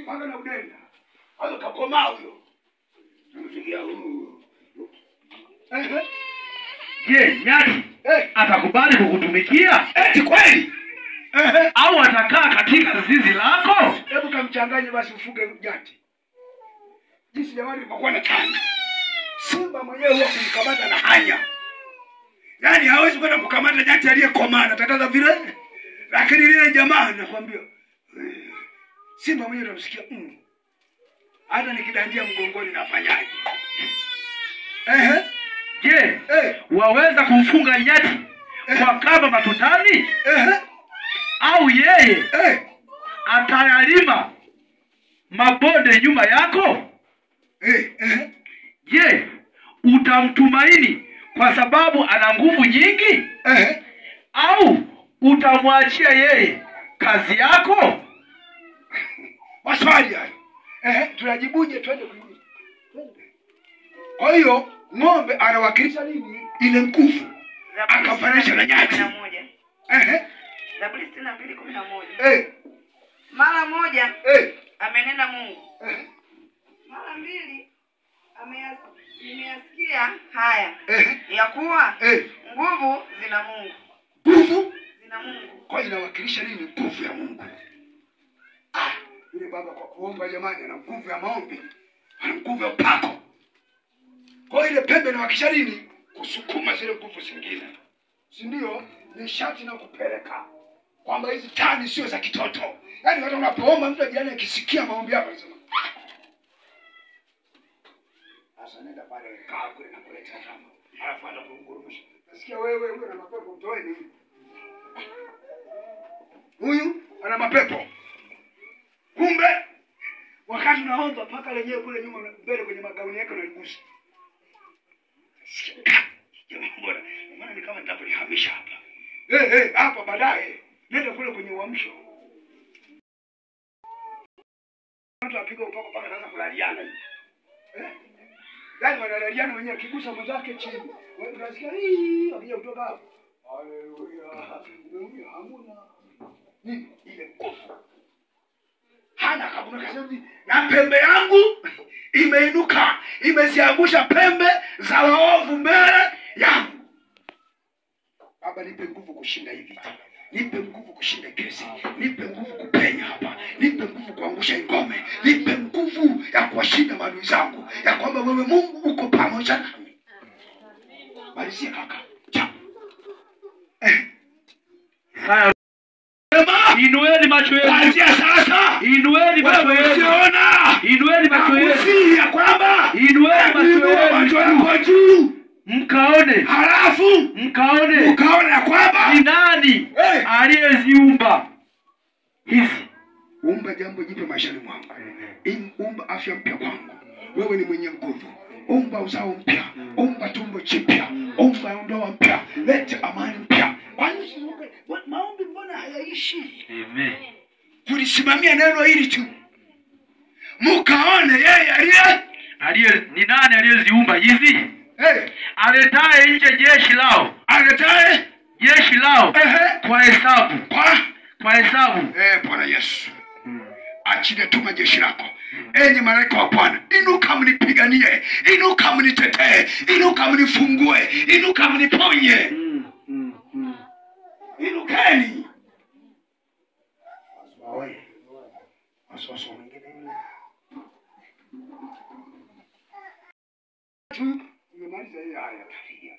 Paka na udenda. Hapo kakomaa huyo. Tunamsikia huyu. Je, nyati atakubali kukutumikia? Eti kweli? Au atakaa katika zizi lako? Hebu kamchanganye basi ufuge nyati. Jinsi jamani ilipokuwa na tani. Simba mwenyewe huwa kumkamata na hanya. Yaani hawezi kwenda kukamata nyati aliyekomaa, anatakaza vile. Lakini lile jamaa nakwambia Simba mwenyewe utamsikia hata nikidandia mgongoni nafanyaje? Je, waweza kumfunga nyati kwa kamba matutani? Au yeye atayalima mabonde nyuma yako? Je, utamtumaini kwa sababu ana nguvu nyingi? Au utamwachia yeye kazi yako? Maswali hayo. Tunajibuje? Twende kwingine. Kwa hiyo ng'ombe anawakilisha nini? Ile nguvu. Akafananisha na nyati. Zaburi 62:11. Mara moja amenena Mungu. Mara mbili nimeyasikia haya ya kuwa nguvu zina Mungu. Nguvu zina Mungu. Kwa hiyo inawakilisha nini? Nguvu ya Mungu. Yule baba kwa kuomba jamani ana nguvu ya maombi. Ana nguvu ya upako. Kwa ile pembe inawakilisha nini? Kusukuma zile nguvu zingine. Si ndio? Nishati na kupeleka. Kwamba hizi tani sio za kitoto. Yaani watu unapoomba mtu jirani akisikia maombi yako anasema sasa nenda pale kaa kule na kuleta drama. Alafu atakungurumisha. Nasikia wewe huyo ana mapepo, mtoeni. Huyu ana mapepo. Kumbe wakati unaomba paka lenyewe kule nyuma mbele kwenye magauni yake unaligusa. Jamaa bora, maana ni kama nitakulihamisha hapa. Hapa baadaye nenda kule kwenye uamsho. Mtu apiga upako paka anaanza kulaliana hivi. Yaani wanalaliana wenyewe akigusa mwenzake chini. Wewe unasikia hii akija kutoka hapo. Haleluya. Umeumia hamuna. Nini ile nguvu? Hana kabuna kasema na pembe yangu imeinuka, imeziangusha pembe za waovu mbele yangu. Baba nipe nguvu kushinda hivi vita. Nipe nguvu kushinda kesi. Nipe nguvu kupenya hapa. Nipe nguvu kuangusha ngome. Nipe nguvu ya kuwashinda maadui zangu. Ya kwamba wewe Mungu uko pamoja nami. Malizia kaka. Chao. Sawa. Inueni macho yenu. Kuanzia sasa. Inueni macho yenu. Inueni macho yenu. Ya kwamba inueni macho yenu kwa juu. Mkaone. Halafu mkaone. Mkaone ya kwamba ni nani aliyeziumba hizi. Umba jambo jipya maishani mwangu. Umba afya mpya kwangu. Wewe ni mwenye nguvu. Umba uzao mpya. Umba tumbo jipya. Umba ndoa mpya. Leta amani mpya. Kwani maombi mbona hayaishi? Amen. Tulisimamia neno hili tu. Mkaone yeye aliye ni nani aliyeziumba hizi? Aletaye nje jeshi lao. Aletaye jeshi lao kwa hesabu. Kwa hesabu. Bwana Yesu. Achilie tuma jeshi lako. Enyi malaika wa Bwana, inuka mnipiganie, inuka mnitetee, inuka mnifungue, inuka mniponye. Inukeni. Wasiwasi mwingine yule. Tu nimemaliza hiyo haya tulia.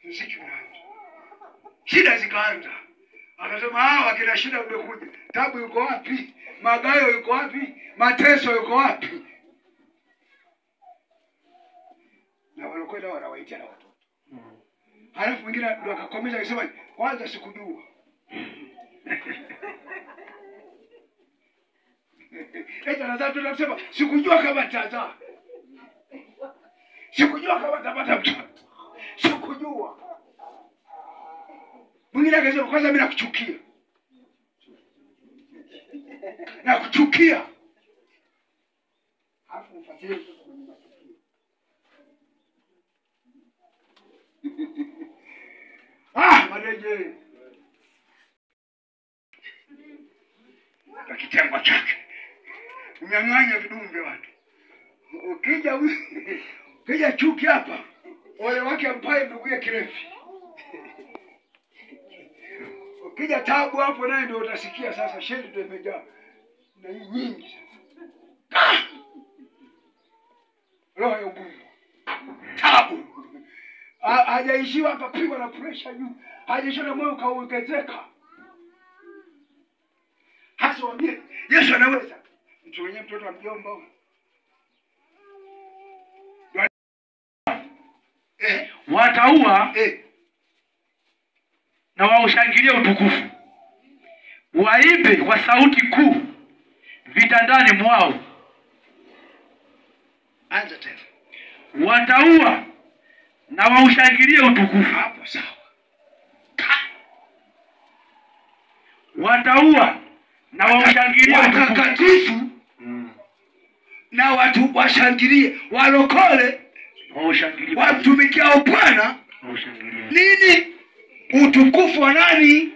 Muziki unaanza. Shida zikaanza. Akasema hawa kina shida mmekuja. Tabu yuko wapi? Magayo yuko wapi? Mateso yuko wapi? Na walokwenda wanawaitia na watoto. Halafu mwingine ndo akakomesha akisema kwanza sikujua. Eti anazaa tu anasema sikujua kama nitazaa. Sikujua kama nitapata mtoto. Sikujua. Mwingine akasema kwanza mimi nakuchukia. Nakuchukia. Halafu mfuatilie mtoto mwenye matukio. Madeje. Kwa kitengo chake. Unyang'anya vidumu vya watu. Ukija chuki hapa, ole wake ampaye nduguye kirefi. Ukija tabu hapo naye ndio utasikia sasa sheri ndio imejaa. Na hii nyingi sasa. Roho ya ugumu. Tabu. Hajaishiwa akapigwa na pressure juu. Hajaishiwa na moyo kaongezeka. Hasa waambie Yesu anaweza. Mtu mwenyewe mtoto wa mjomba huyo. Wataua na waushangilie utukufu. Waimbe kwa sauti kuu vitandani mwao. Anza tena. Wataua na waushangilie utukufu. Hapo sawa. Wataua na waushangilie utukufu. Watakatifu na watu washangilie, walokole waushangilie, wamtumikiao Bwana nini? Utukufu wa nani?